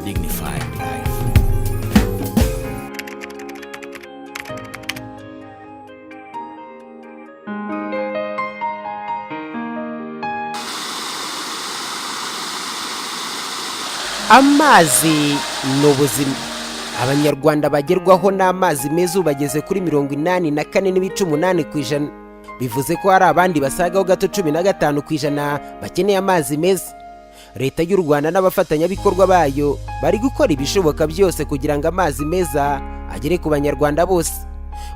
Dignifying life. Amazi ni ubuzima. Abanyarwanda bagerwaho n'amazi meza ubu bageze kuri 84.8%. Bivuze ko hari abandi basagaho gato 15% bakeneye amazi meza. Leta y'u Rwanda n'abafatanyabikorwa bayo bari gukora ibishoboka byose kugira ngo amazi meza agere ku Banyarwanda bose.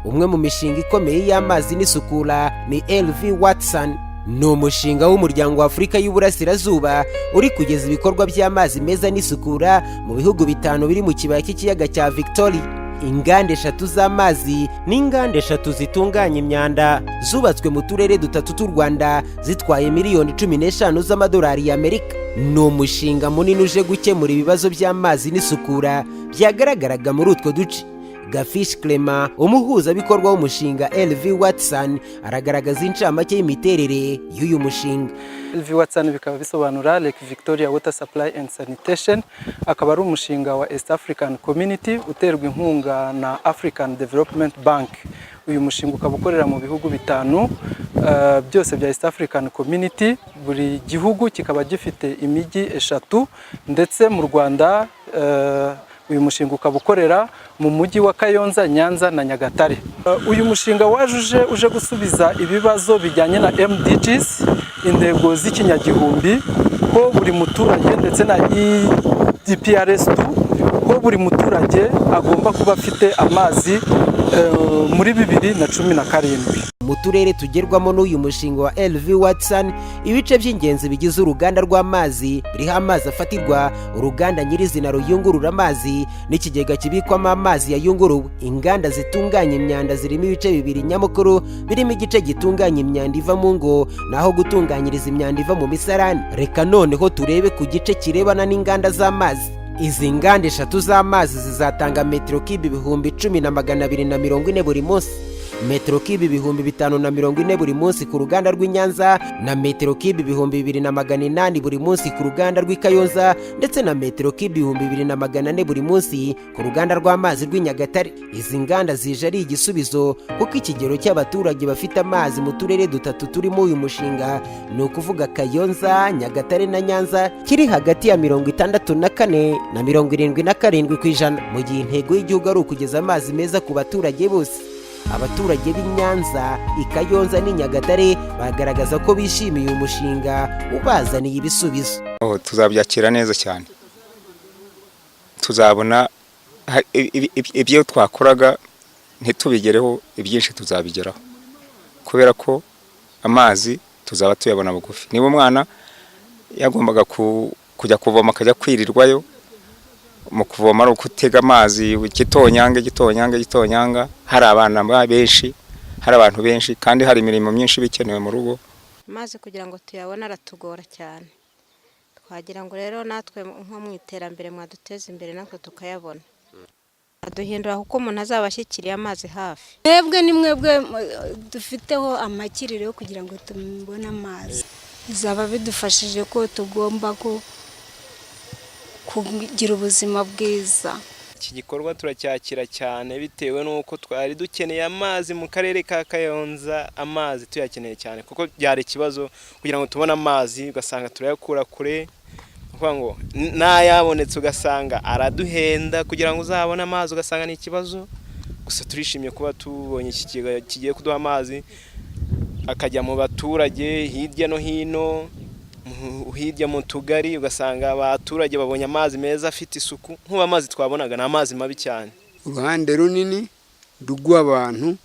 Umwe mu mishinga ikomeye y'amazi n'isukura ni LV Watson. Ni umushinga w'Umuryango wa Afurika y'Uburasirazuba uri kugeza ibikorwa by'amazi meza n'isukura mu bihugu bitanu biri mu kibaya cy'ikiyaga cya Victoria. Inganda eshatu z'amazi n'inganda eshatu zitunganya imyanda zubatswe mu turere dutatu tw'u Rwanda, zitwaye miliyoni 15 z'amadolari y'Amerika. Ni umushinga munini uje gukemura ibibazo by'amazi n'isukura byagaragaraga muri utwo duce. Gafish Clement, umuhuzabikorwa w'umushinga LV Watson, aragaragaza incamake y'imiterere y'uyu mushinga. LV Watson bikaba bisobanura Lake Victoria Water Supply and Sanitation, akaba ari umushinga wa East African Community uterwa inkunga na African Development Bank. Uyu mushinga ukaba ukorera mu bihugu bitanu byose bya East African Community, buri gihugu kikaba gifite imijyi eshatu, ndetse mu Rwanda uyu mushinga ukaba ukorera mu mujyi wa Kayonza, Nyanza na Nyagatare. Uyu mushinga waje uje gusubiza ibibazo bijyanye na MDGs, intego z'ikinyagihumbi, ko buri muturage, ndetse na EDPRS2, ko buri muturage agomba kuba afite amazi muri 2017. Mu turere tugerwamo n'uyu mushinga wa LV Watson, ibice by'ingenzi bigize uruganda rw'amazi biriho amazi afatirwa, uruganda nyirizina ruyungurura amazi n'ikigega kibikwamo amazi yayunguruwe. Inganda zitunganya imyanda zirimo ibice bibiri nyamukuru, birimo igice gitunganya imyanda iva mu ngo naho gutunganyiriza imyanda iva mu misarani. Reka noneho turebe ku gice kirebana n'inganda z'amazi. Izi nganda eshatu z'amazi zizatanga metero kibe 10,240 buri munsi: metero kibe 5040 buri munsi ku ruganda rw'i Nyanza, na metero kibe 2800 buri munsi ku ruganda rw'i Kayonza, ndetse na metero kibe 2400 buri munsi ku ruganda rw'amazi rw'i Nyagatare. Izi nganda zije ari igisubizo, kuko ikigero cy'abaturage bafite amazi mu turere dutatu turimo uyu mushinga, ni ukuvuga Kayonza, Nyagatare na Nyanza, kiri hagati ya 64 na 77%, mu gihe intego y'igihugu ari ukugeza amazi meza ku baturage bose. Abaturage b'i Nyanza, i Kayonza n'i Nyagatare bagaragaza ko bishimiye uyu mushinga ubazaniye ibisubizo. Oh, tuzabyakira neza cyane. Tuzabona ibyo twakoraga ntitubigereho, ibyinshi tuzabigeraho, kubera ko amazi tuzaba tuyabona bugufi. Niba umwana yagombaga kujya kuvoma, akajya kwirirwayo mu kuvoma, ari ukutega amazi igitonyanga, igitonyanga, igitonyanga, hari abana benshi, hari abantu benshi, kandi hari imirimo myinshi bikenewe mu rugo. Amazi kugira ngo tuyabone aratugora cyane. Twagira ngo rero natwe nko mu iterambere mwaduteza imbere, natwe tukayabona, aduhindura kuko umuntu azaba ashyikiriye amazi hafi. Mwebwe ni mwebwe dufiteho amakiriro yo kugira ngo tubone amazi. Bizaba bidufashije ko tugomba kugira ubuzima bwiza. Iki gikorwa turacyakira cyane, bitewe n'uko twari dukeneye amazi mu karere ka Kayonza. Amazi tuyakeneye cyane, kuko byari ikibazo kugira ngo tubone amazi, ugasanga turayakura kure. Ukuvuga ngo n'ayabonetse ugasanga araduhenda. Kugira ngo uzabone amazi ugasanga ni ikibazo. Gusa turishimye kuba tubonye iki kigega kigiye kuduha amazi, akajya mu baturage hirya no hino, hirya mu tugari, ugasanga abaturage babonye amazi meza afite isuku. Nk'ubu amazi twabonaga ni amazi mabi cyane. Uruhande runini rw'abantu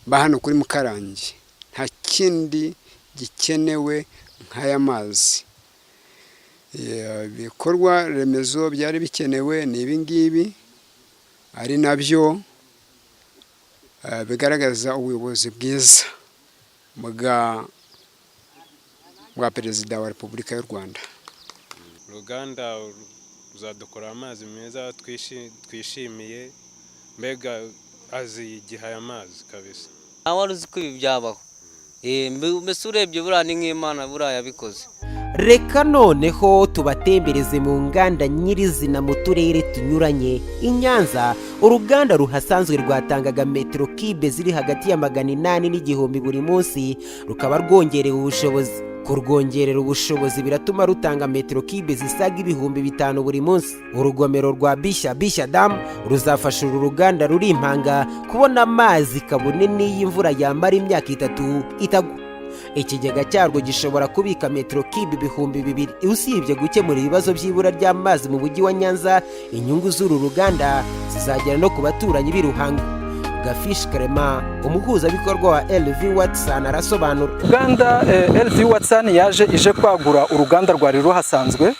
ba hano kuri Mukarange, nta kindi gikenewe nk'aya mazi. Ibikorwa remezo byari bikenewe ni ibi ngibi, ari nabyo bigaragaza ubuyobozi bwiza bwa Perezida wa Repubulika y'u Rwanda. Uruganda ruzadukora amazi meza twishimiye. Mbega azi igihe aya mazi kabisa. Nta wari uzi ko ibi byabaho. Mbese urebye buriya ni nk'Imana buriya yabikoze. Reka noneho tubatembereze mu nganda nyirizina mu turere tunyuranye. I Nyanza, uruganda ruhasanzwe rwatangaga metero kibe ziri hagati ya 800 n'1000 buri munsi, rukaba rwongerewe ubushobozi. Kurwongerera ubushobozi biratuma rutanga metero kibe zisaga 5000 buri munsi. Urugomero rwa Bishya, Bishya Dam, ruzafasha uru ruganda ruri impanga kubona amazi kabone n'iyo imvura yamara imyaka 3 itagwa. Ikigega cyarwo gishobora kubika metero kibe 2000. Usibye gukemura ibibazo by'ibura ry'amazi mu mujyi wa Nyanza, inyungu z'uru ruganda zizagera no ku baturanyi b'i Ruhango. Gafishi Karema, umuhuzabikorwa wa LV Watson, arasobanura. Uruganda LV Watson yaje ije kwagura uruganda rwari ruhasanzwe.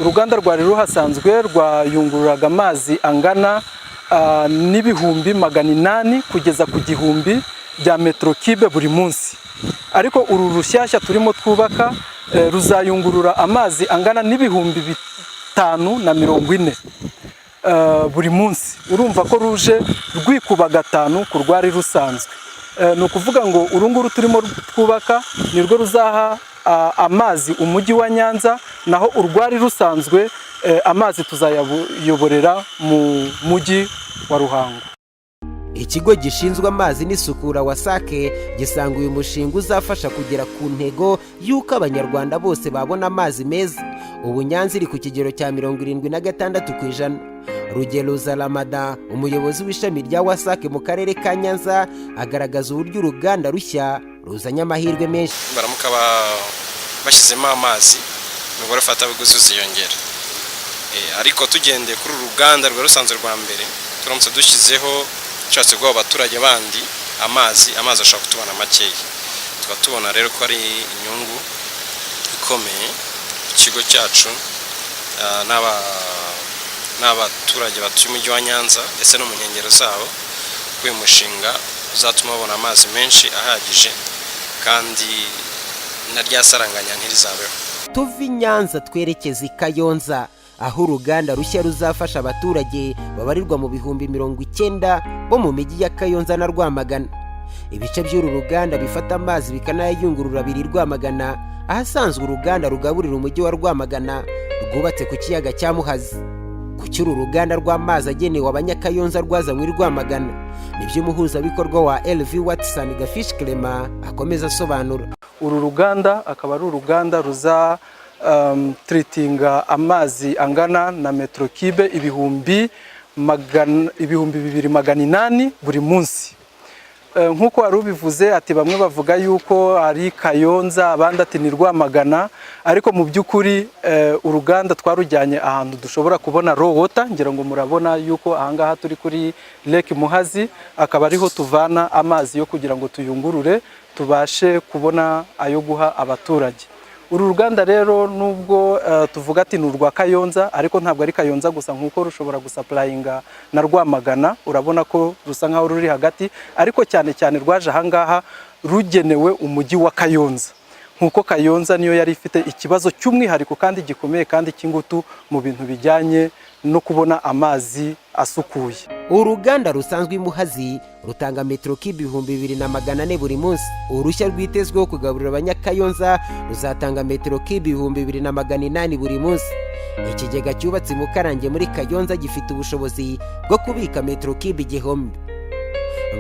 Uruganda rwari ruhasanzwe rwayungururaga amazi angana n'800,000 kugeza ku 1000 bya metero kibe buri munsi, ariko uru rushyashya turimo twubaka ruzayungurura amazi angana n'5040,000 buri munsi. Urumva ko ruje rwikuba gatanu ku rwari rusanzwe. Ni ukuvuga ngo uru nguru turimo twubaka nirwo ruzaha amazi umujyi wa Nyanza, naho urwari rusanzwe amazi tuzayayoborera mu mujyi wa Ruhango. Ikigo gishinzwe amazi n'isukura, WASAC, gisanga uyu mushinga uzafasha kugera ku ntego y'uko Abanyarwanda bose babona amazi meza. Ubu Nyanza iri ku kigero cya 76%. Rugero Zaramada, umuyobozi w'ishami rya WASAC mu karere ka Nyanza, agaragaza uburyo uruganda rushya ruzanye amahirwe menshi. Baramuka bashyizemo amazi, umubare ufatabuguzi uziyongera. Ariko tugendeye kuri uru ruganda rwari rusanzwe rwa mbere, turamutse dushyizeho, dushatse guha abaturage bandi amazi, amazi ashobora kutubana makeya. Tukaba tubona rero ko ari inyungu ikomeye ku kigo cyacu n'abaturage batuye umujyi wa Nyanza ndetse no mu nkengero zawo, ko uyu mushinga uzatuma babona amazi menshi ahagije kandi na rya saranganya ntirizabeho. Tuve i Nyanza twerekeza i Kayonza, aho uruganda rushya ruzafasha abaturage babarirwa mu 90,000 bo mu mijyi ya Kayonza na Rwamagana. Ibice by'uru ruganda bifata amazi bikanayayungurura biri Rwamagana, ahasanzwe uruganda rugaburira umujyi wa Rwamagana rwubatse ku kiyaga cya Muhazi. Kuki uru ruganda rw'amazi agenewe Abanyakayonza rwazanywe i Rwamagana? Nibyo umuhuzabikorwa wa LV Watson, Gafishi Clement, akomeza asobanura. Uru ruganda akaba ari uruganda ruza treatinga amazi angana na metero kibe 2800 buri munsi. Nk'uko wari ubivuze ati bamwe bavuga yuko ari Kayonza, abandi ati ni Rwamagana, ariko mu by'ukuri uruganda twarujyanye ahantu dushobora kubona raw water. Ngira ngo murabona yuko ahangaha turi kuri Lake Muhazi, akaba ariho tuvana amazi yo kugira ngo tuyungurure tubashe kubona ayo guha abaturage. Uru ruganda rero, nubwo tuvuga ati ni urwa Kayonza, ariko ntabwo ari Kayonza gusa, nkuko rushobora gusupplyinga na Rwamagana. Urabona ko rusa nkaho ruri hagati, ariko cyane cyane rwaje ahangaha rugenewe umujyi wa Kayonza, nkuko Kayonza niyo yari ifite ikibazo cy'umwihariko kandi gikomeye kandi cy'ingutu mu bintu bijyanye no kubona amazi asukuye. Uruganda rusanzwe i Muhazi rutanga metero kibe 2400 buri munsi. Urushya rwitezweho kugaburira Abanyakayonza ruzatanga metero kibe 2800 buri munsi. Ikigega cyubatse i Mukarange muri Kayonza gifite ubushobozi bwo kubika metero kibe 1000.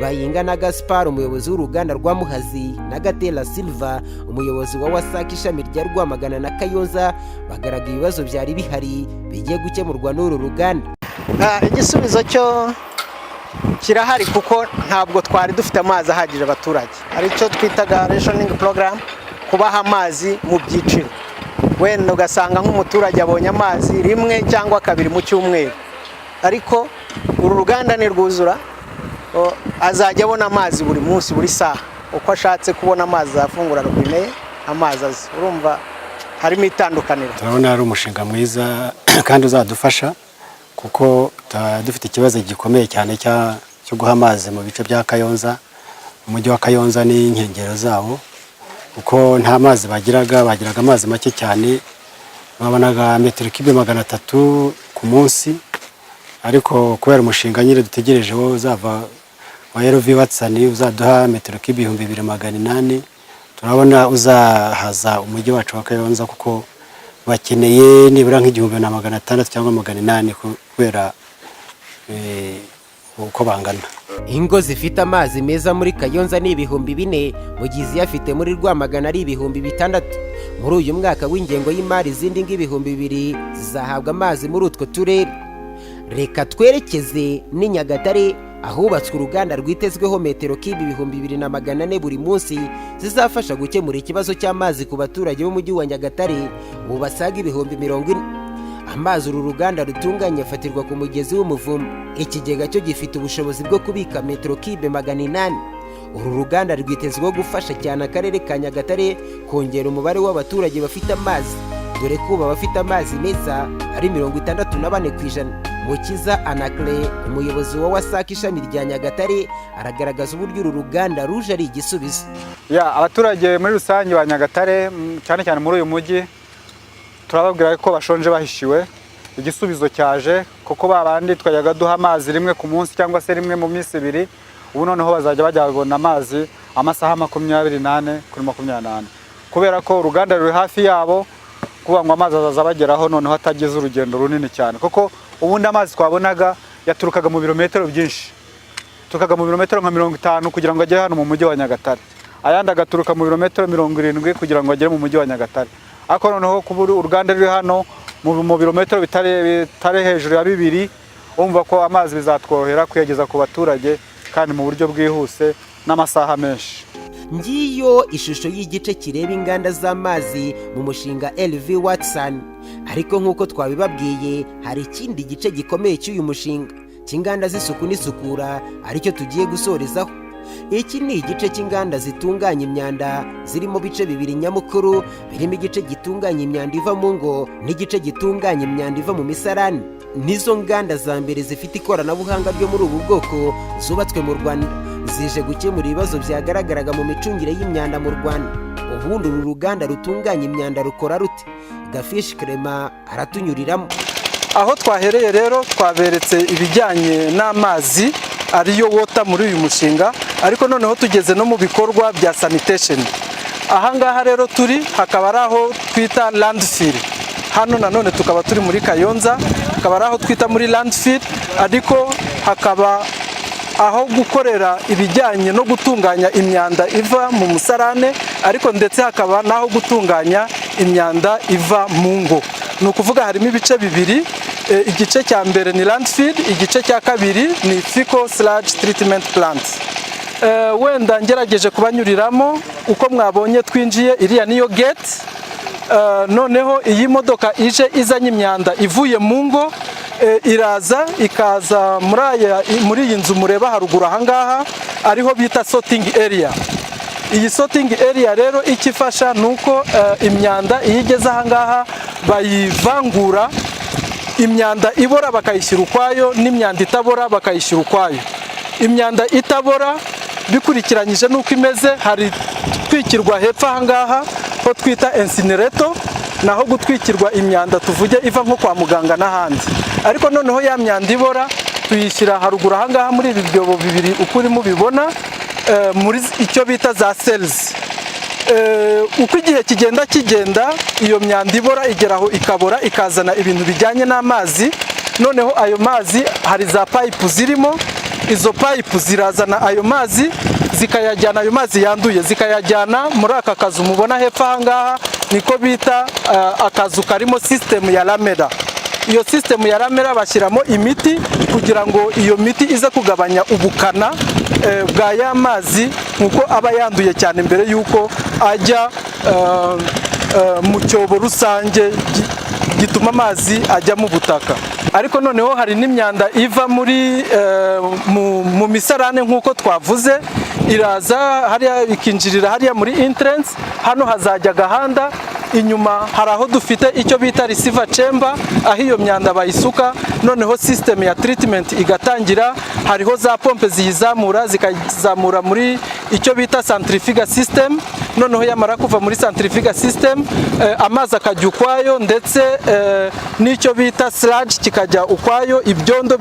Bayingana Gaspar, umuyobozi w'uruganda rwa Muhazi, na Gatera Silva, umuyobozi wa WASAC ishami rya Rwamagana na Kayonza, bagaragaye ibibazo byari bihari bigiye gukemurwa n'uru ruganda. Igisubizo cyo kirahari, kuko ntabwo twari dufite amazi ahagije abaturage. Hari icyo twitaga rationing program, kubaha amazi mu byiciro, wenda ugasanga nk'umuturage abonye amazi rimwe cyangwa kabiri mu cyumweru, ariko uru ruganda nirwuzura azajya abona amazi buri munsi, buri saha. Uko ashatse kubona amazi afungura robine ye, amazi azi. Urumva harimo itandukaniro. Turabona ari umushinga mwiza kandi uzadufasha, kuko dufite ikibazo gikomeye cyane cyo guha amazi mu bice bya Kayonza, umujyi wa Kayonza n'inkengero zawo, kuko nta mazi bagiraga, bagiraga amazi make cyane, babonaga metero kibe 300 ku munsi. Ariko kubera umushinga nyine dutegereje wo uzava wa LV Watson, uzaduha metero kibe 2800, turabona uzahaza umujyi wacu wa Kayonza kuko Bakeneye nibura nka 1600 cyangwa 800 kubera uko bangana. Ingo zifite amazi meza muri Kayonza ni 4000, mu gihe iziyafite muri Rwamagana ari 6000. Muri uyu mwaka w'ingengo y'imari, izindi ngo 2000 zizahabwa amazi muri utwo turere. Reka twerekeze n'i Nyagatare, ahubatswe uruganda rwitezweho metero kibe 2400 buri munsi, zizafasha gukemura ikibazo cy'amazi ku baturage b'umujyi wa Nyagatare ubu basaga 40,000. Amazi uru ruganda rutunganya afatirwa ku mugezi w'Umuvumba. Ikigega cyo gifite ubushobozi bwo kubika metero kibe 800. Uru ruganda rwitezweho gufasha cyane akarere ka Nyagatare kongera umubare w'abaturage bafite amazi, dore ko ubu abafite amazi meza ari 64%. Mukiza Anakle, umuyobozi wa WASAC ishami rya Nyagatare, aragaragaza uburyo uru ruganda ruje ari igisubizo. Ya, abaturage muri rusange ba Nyagatare, cyane cyane muri uyu mujyi, turababwira ko bashonje bahishiwe. Igisubizo cyaje, kuko ba bandi twajyaga duha amazi rimwe ku munsi cyangwa se rimwe mu minsi 2, ubu noneho bazajya bajya babona amazi amasaha 24 kuri 24, kubera ko uruganda ruri hafi yabo. Kuvuga ngo amazi azaza abageraho noneho atagize urugendo runini cyane, kuko ubundi amazi twabonaga yaturukaga mu birometero byinshi, tukaga mu birometero nka 50 kugira ngo agere hano mu mujyi wa Nyagatare, ayandi agaturuka mu birometero 70 kugira ngo agere mu mujyi wa Nyagatare. Ariko noneho kuba uruganda ruri hano mu birometero bitari hejuru ya 2, urumva ko amazi bizatworohera kuyageza ku baturage kandi mu buryo bwihuse n'amasaha menshi. Ngiyo ishusho y'igice kireba inganda z'amazi mu mushinga LV Watson. Ariko nk'uko twabibabwiye, hari ikindi gice gikomeye cy'uyu mushinga cy'inganda z'isuku n'isukura, aricyo tugiye gusorezaho. Iki ni igice cy'inganda zitunganya imyanda, zirimo bice bibiri nyamukuru, birimo igice gitunganya imyanda iva mu ngo n'igice gitunganya imyanda iva mu misarani. Nizo nganda za mbere zifite ikoranabuhanga ryo muri ubu bwoko zubatswe mu Rwanda. Zije gukemura ibibazo byagaragaraga mu micungire y'imyanda mu Rwanda. Ubundi uru ruganda rutunganya imyanda rukora rute? Gafishi Clement aratunyuriramo. Aho twahereye rero, twaberetse ibijyanye n'amazi, ariyo water muri uyu mushinga, ariko noneho tugeze no mu bikorwa bya sanitation. Ahangaha rero turi hakaba ari aho twita landfill. Hano nanone tukaba turi muri Kayonza, hakaba ari aho twita muri landfill, ariko hakaba aho gukorera ibijyanye no gutunganya imyanda iva mu musarane, ariko ndetse hakaba n'aho gutunganya imyanda iva mu ngo. Ni ukuvuga harimo ibice bibiri. Igice cya mbere ni landfill, igice cya kabiri ni fecal sludge treatment plant. Wenda ngerageje kubanyuriramo uko mwabonye twinjiye, iriya niyo gate. Noneho iyi modoka ije izanye imyanda ivuye mu ngo, iraza ikaza muri iyi nzu mureba haruguru ahangaha, ariho bita sorting area. Iyi sorting area rero icyo ifasha ni uko imyanda iyo igeze ahangaha bayivangura, imyanda ibora bakayishyira ukwayo n'imyanda itabora bakayishyira ukwayo. Imyanda itabora, bikurikiranyije n'uko imeze, hari gutwikirwa hepfo ahangaha ho twita incinerator, naho gutwikirwa imyanda tuvuge iva nko kwa muganga n'ahandi. Ariko noneho ya myanda ibora tuyishyira haruguru ahangaha muri ibi byobo bibiri uko urimo ubibona, muri icyo bita za cells. Uko igihe kigenda kigenda, iyo myanda ibora igeraho ikabora, ikazana ibintu bijyanye n'amazi. Noneho ayo mazi hari za pipe zirimo, izo pipe zirazana ayo mazi zikayajyana, ayo mazi yanduye zikayajyana muri aka kazu mubona hepfo aha ngaha, niko bita akazu karimo sisitemu ya lamella. Iyo sisitemu ya lamella bashyiramo imiti kugira ngo iyo miti ize kugabanya ubukana bwa ya mazi nkuko aba yanduye cyane, mbere y'uko ajya mu cyobo rusange gituma amazi ajya mu butaka. Ariko noneho hari n'imyanda iva muri mu misarane nk'uko twavuze, iraza hariya ikinjirira hariya muri entrance. Hano hazajya agahanda, inyuma hari aho dufite icyo bita receiver chamber, aho iyo myanda bayisuka, noneho system ya treatment igatangira. Hariho za pompe ziyizamura, zikazamura muri icyo bita centrifugal system. Noneho yamara kuva muri centrifugal system, amazi akajya ukwayo, ndetse n'icyo bita sludge kikajya ukwayo, ibyondo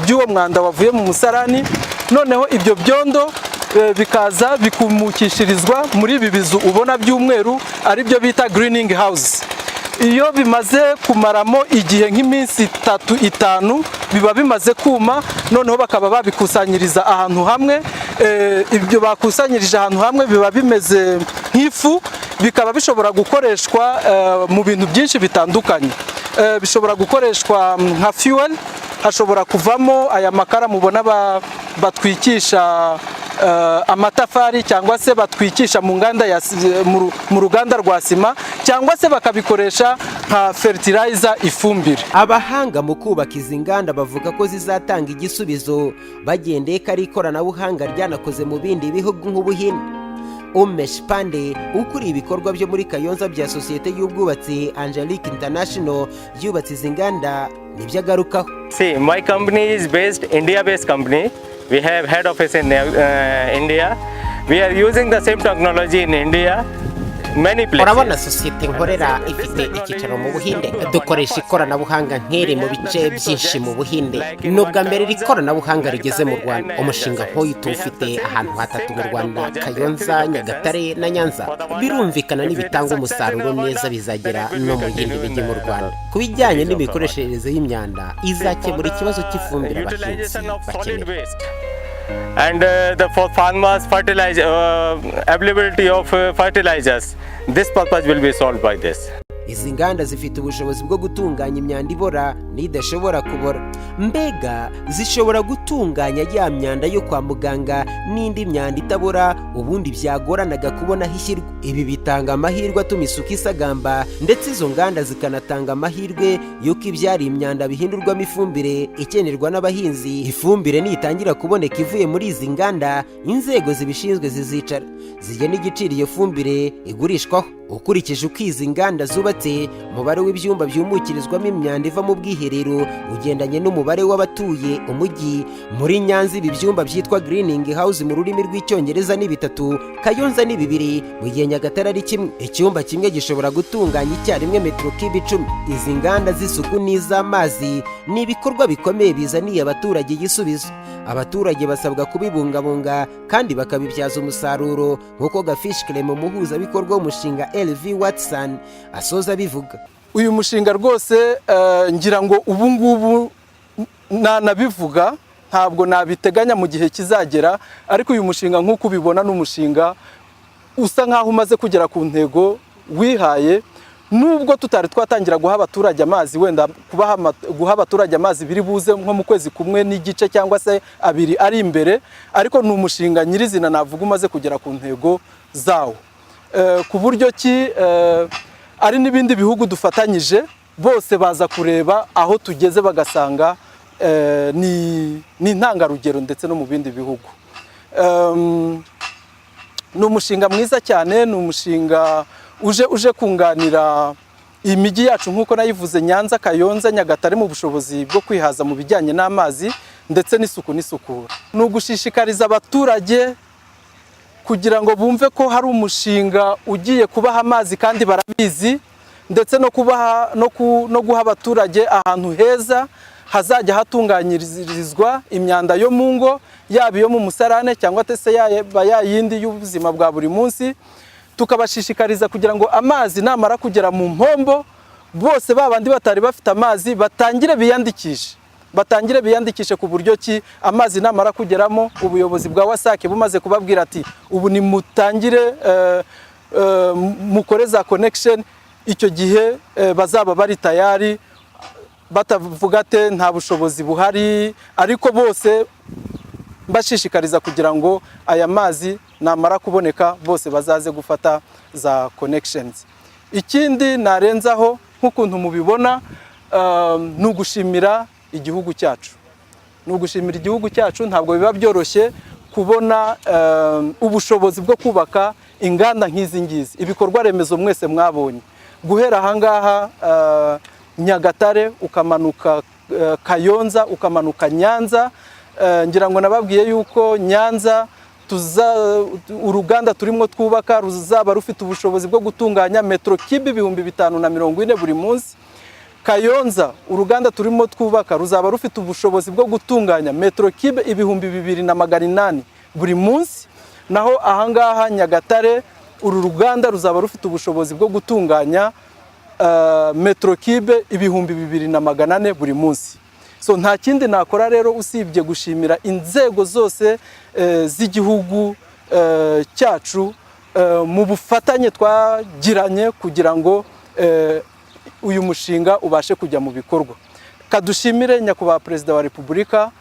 by'uwo mwanda wavuye mu musarani. Noneho ibyo byondo Bikaza bikumukishirizwa muri ibi bizu ubona by'umweru, aribyo bita greening house. Iyo bimaze kumaramo igihe nk'iminsi 3, 5, biba bimaze kuma, noneho bakaba babikusanyiriza ahantu hamwe. Ibyo bakusanyirije ahantu hamwe biba bimeze nk'ifu, bikaba bishobora gukoreshwa mu bintu byinshi bitandukanye. Bishobora gukoreshwa nka fuel, hashobora kuvamo aya makara mubona batwikisha amatafari, cyangwa se batwikisha mu nganda ya mu ruganda rwa sima, cyangwa se bakabikoresha nka fertilizer, ifumbire. Abahanga mu kubaka izi nganda bavuga ko zizatanga igisubizo, bagendeye ko ari ikoranabuhanga ryanakoze mu bindi bihugu nk'Ubuhinde. Umesh Pande, ukuriye ibikorwa byo muri Kayonza bya sosiyete y'ubwubatsi Angelique International yubatse izi nganda, nibyo agarukaho. See, my company is based India-based company. We have head office in India. We are using the same technology in India, many places. Urabona, sosiyete nkorera ifite icyicaro mu Buhinde. Dukoresha ikoranabuhanga nk'iri mu bice byinshi mu Buhinde. Ni ubwa mbere iri koranabuhanga rigeze mu Rwanda. Umushinga nk'uyu tuwufite ahantu hatatu mu Rwanda: Kayonza, Nyagatare na Nyanza. Birumvikana, nibitanga umusaruro neza bizagera no mu yindi mijyi mu Rwanda. Ku bijyanye n'imikoreshereze y'imyanda, izakemura ikibazo cy'ifumbire abahinzi bakenera. And the for farmers fertilizer, availability of fertilizers, this purpose will be solved by this. Izi nganda zifite ubushobozi bwo gutunganya imyanda ibora n'idashobora kubora. Mbega zishobora gutunganya ya myanda yo kwa muganga n'indi myanda itabora, ubundi byagoranaga kubona aho ishyirwa. Ibi bitanga amahirwe atuma isuku isagamba, ndetse izo nganda zikanatanga amahirwe y'uko ibyari imyanda bihindurwamo ifumbire ikenerwa n'abahinzi. Ifumbire nitangira kuboneka ivuye muri izi nganda, inzego zibishinzwe zizicara zigena igiciro iyo fumbire igurishwaho. Ukurikije uko izi nganda zubatse, umubare w'ibyumba byumukirizwamo imyanda iva mu bwiherero ugendanye n'umubare w'abatuye umujyi. Muri Nyanza, ibi byumba byitwa greening house mu rurimi rw'Icyongereza ni bitatu, Kayonza ni bibiri, mu gihe Nyagatare ari kimwe. Icyumba kimwe gishobora gutunganya icyarimwe metero kibe 10. Izi nganda z'isuku n'iz'amazi ni ibikorwa bikomeye bizaniye abaturage igisubizo. Abaturage basabwa kubibungabunga kandi bakabibyaza umusaruro, nk'uko Gafishi Clement, umuhuzabikorwa w'umushinga LV Watson, asoza abivuga. Uyu mushinga rwose, ngira ngo ubu ngubu nanabivuga, ntabwo nabiteganya mu gihe kizagera, ariko uyu mushinga nk'uko ubibona ni umushinga usa nk'aho umaze kugera ku ntego wihaye, nubwo tutari twatangira guha abaturage amazi. Wenda guha abaturage amazi biri buze nko mu kwezi kumwe n'igice cyangwa se 2 ari imbere, ariko ni umushinga nyirizina navuga umaze kugera ku ntego zawo, ku buryo ki ari n'ibindi bihugu dufatanyije bose baza kureba aho tugeze, bagasanga ni intangarugero ndetse no mu bindi bihugu. Ni umushinga mwiza cyane, ni umushinga uje kunganira imijyi yacu nk'uko nayivuze, Nyanza, Kayonza, Nyagatare, mu bushobozi bwo kwihaza mu bijyanye n'amazi ndetse n'isuku n'isukura. Ni ugushishikariza abaturage kugira ngo bumve ko hari umushinga ugiye kubaha amazi kandi barabizi, ndetse no kubaha no guha abaturage ahantu heza hazajya hatunganyirizwa imyanda yo mu ngo, yaba iyo mu musarane cyangwa se yaba yayindi y'ubuzima bwa buri munsi. Tukabashishikariza kugira ngo amazi namara kugera mu mpombo, bose babandi batari bafite amazi batangire biyandikishe, ku buryo ki amazi namara kugeramo, ubuyobozi bwa WASAC bumaze kubabwira ati: "Ubu nimutangire mukore za connection", icyo gihe bazaba bari tayari, batavuga ate nta bushobozi buhari. Ariko bose mbashishikariza kugira ngo aya mazi namara kuboneka bose bazaze gufata za connections. Ikindi narenzaho, nk'ukuntu mubibona, ni ugushimira igihugu cyacu, ni ugushimira igihugu cyacu. Ntabwo biba byoroshye kubona ubushobozi bwo kubaka inganda nk'izi ngizi. Ibikorwa remezo mwese mwabonye, guhera ahangaha Nyagatare, ukamanuka Kayonza, ukamanuka Nyanza. Ngira ngo nababwiye yuko Nyanza uruganda turimo twubaka ruzaba rufite ubushobozi bwo gutunganya metero kibe 5040 buri munsi. Kayonza, uruganda turimo twubaka ruzaba rufite ubushobozi bwo gutunganya metero kibe 2800 buri munsi. Naho ahangaha Nyagatare, uru ruganda ruzaba rufite ubushobozi bwo gutunganya metero kibe 2400 buri munsi. So nta kindi nakora rero usibye gushimira inzego zose z'igihugu cyacu mu bufatanye twagiranye kugira ngo uyu mushinga ubashe kujya mu bikorwa. Kadushimire Nyakubahwa Perezida wa Repubulika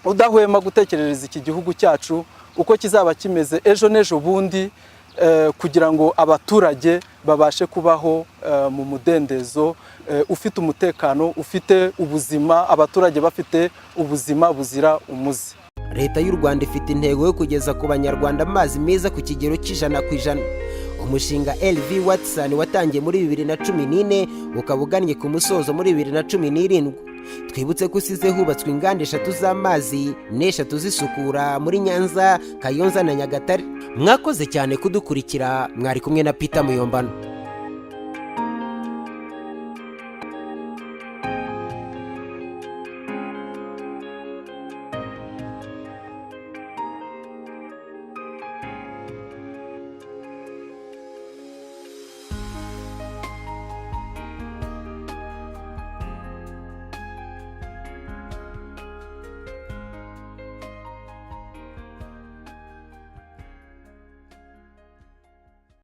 udahwema gutekerereza iki gihugu cyacu uko kizaba kimeze ejo n'ejo bundi, kugira ngo abaturage babashe kubaho mu mudendezo ufite umutekano, ufite ubuzima, abaturage bafite ubuzima buzira umuze. Leta y'u Rwanda ifite intego yo kugeza ku Banyarwanda amazi meza ku kigero cy'100%. Umushinga LV Watson watangiye muri 2014, ukaba ugannye ku musozo muri 2017. Twibutse ko usize hubatswe inganda eshatu z'amazi n'eshatu zisukura muri Nyanza, Kayonza na Nyagatare. Mwakoze cyane kudukurikira. Mwari kumwe na Peter Muyombano.